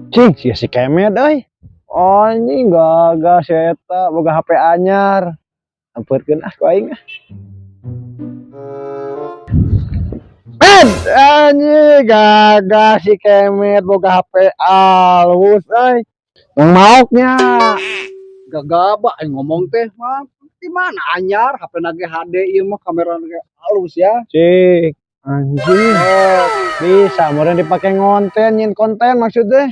Cing, sia si Kemet euy. Anjing gagah si eta boga HP anyar. Ampeurkeun ah ku aing ah. Med, anjing gagah si Kemet boga HP alus euy. Yang maoknya. Gagah bah aing ngomong teh mah di mana anyar HP na ge HD ieu mah kamera ge halus ya. Cik, anjing. Bisa meureun dipake ngonten, nyin konten maksudnya.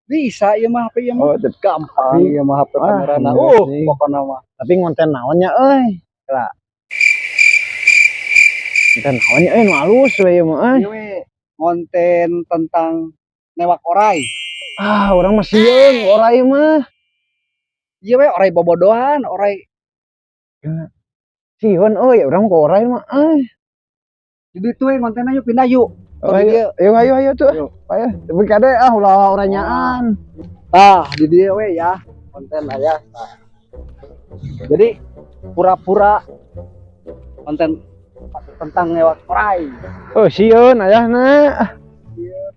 Bisa ieu mah HP ieu mah. Oh, Gampang ieu mah HP Ah, kamerana. iya sih. Pokona mah. Tapi ngonten naonnya euy. Lah. Konten naonnya euy nu alus we ieu mah euy. Ieu we konten tentang newak orai. Ah, urang mah sieun orai mah. Ieu we orai bobodohan, orai Sieun euy, urang mah ku orai mah euy. di ditu we kontenna yuk pindah yuk. Oh, ayo, ayo, ayo, ayo tuh. Ayo. Ayo, tapi kade ah ulah orai nyaan. Tah, di dieu we ya konten aya. Tah. Jadi pura-pura konten tentang newak orai. Oh, sieun ayahna.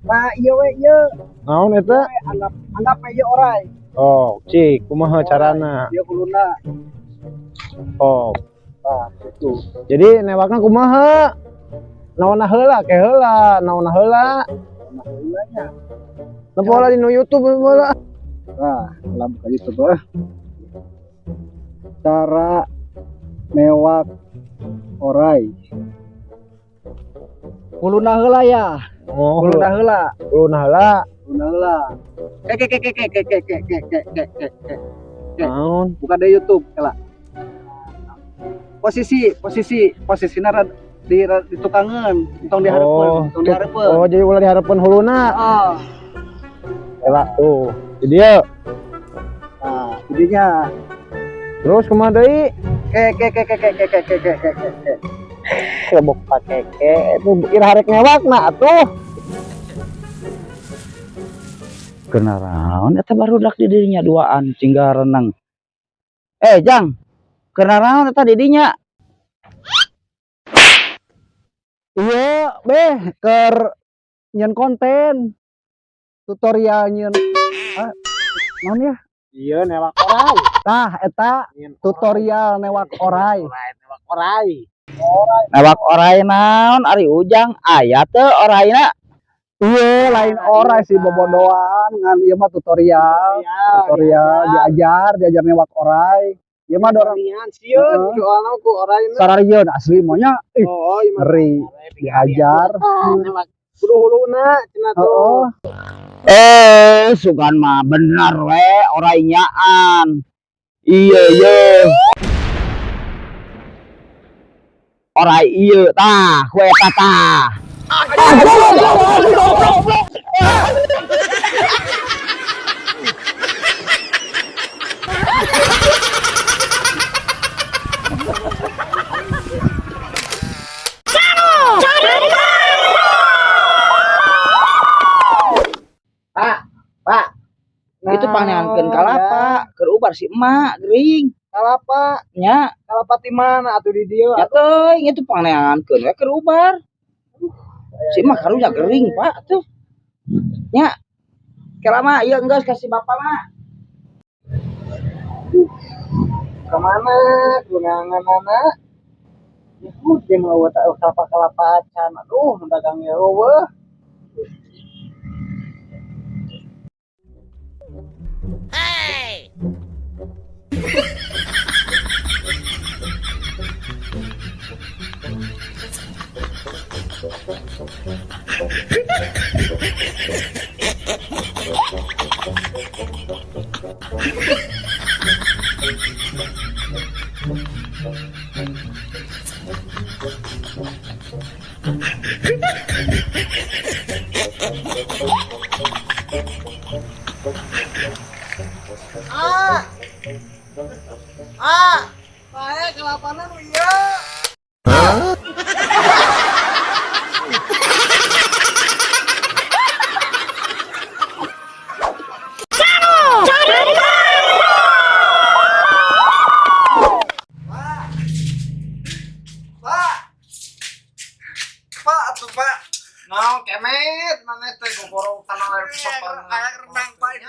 Nah, ieu we ieu. Naon eta? Anggap anggap we ieu orai. Oh, cik, kumaha carana? Ieu kuluna. Oh, Tah, gitu. jadi newakna kumaha? Naonna heula ke heula, naonna heula. Nah, heulanya. Nempo heula di nu YouTube heula. Nah, lah buka YouTube ah. Cara newak orai. Kuluna heula ya. Oh, Kuluna heula. kuluna heula. Kuluna heula. Ke ke ke ke ke ke ke ke ke ke ke ke. Naon? Buka di YouTube heula. Posisi posisi posisina rad di tukangeun, tong dihareupeun, Oh, tong dihareupeun. Oh, jadi ulah dihareupeun huluna. Heeh. Heula tuh. Jadi ya, Nah, jadinya terus kumaha deui? ke ke ke ke ke ke ke ke ke ke ke ke. Lebok pake ke itu ira harek ngewakna atuh. Kenaraon eta barudak di dirinya duaan cingga renang. Jang, kenaraon eta di dinya? Iya, beh, keur nyeun konten tutorial nyeun ah, naon ya? Iya, newak orai. Tah, eta tutorial newak orai. Newak orai. Newak orai naon ari Ujang aya teu oraina? Iya, lain orai sih bobodoan ngan ieu mah tutorial, tutorial diajar, diajar newak orai. Ieu mah dorang Sieun Heeh. soalna ku orai mah. sararieun asli mah nya ih Oh, ieu mah ngeri diajar. newak kudu huluna cenah tuh. Heeh. Sugan mah bener we orai nyaan. Iya iya. Orai ieu tah, ku eta tah. Pak, Pak, itu pangneankeun kalapa, keur ubar si emak gering. Kalapa, Nya, kalapa ti mana atuh di dieu? nya teuing itu pangneankeun we keur ubar. Si emak karunya gering, Pak, tuh. Nya. Kela mah ieu enggeus ka si bapak mah. Kemana kunanganana? Ya udah mau tak kalapa-kalapa acan. Aduh, dagang ya eueuh. Ah. Ah, bae kalapana nu ieu.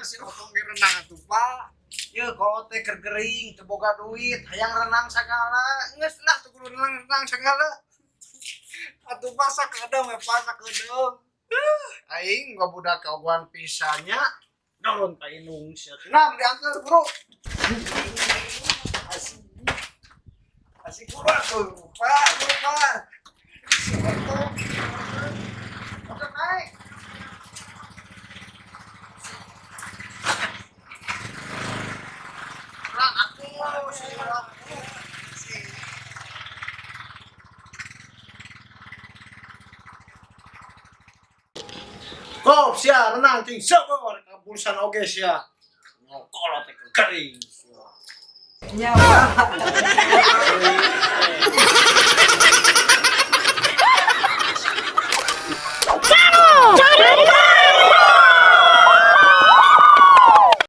Nya si Otong ge renang atuh, Pak. Ye kalau teh keur gering teu boga duit, hayang renang sagala. Geus lah tuh kudu renang-renang sagala. Atuh Pak sakedeung we Pak sakedeung. Aing gua budak kaguan pisannya. Nurun ka indung sia. Nam diantar, Bro. Asik. Asik bro atuh, Pak, bro, Pak. Si Otong. Otong naik. Lah atuh si aku. Si Kop sia renang ting sabor kapulsan oge sia. Ngokolot teh kering sia. Nya, Pak.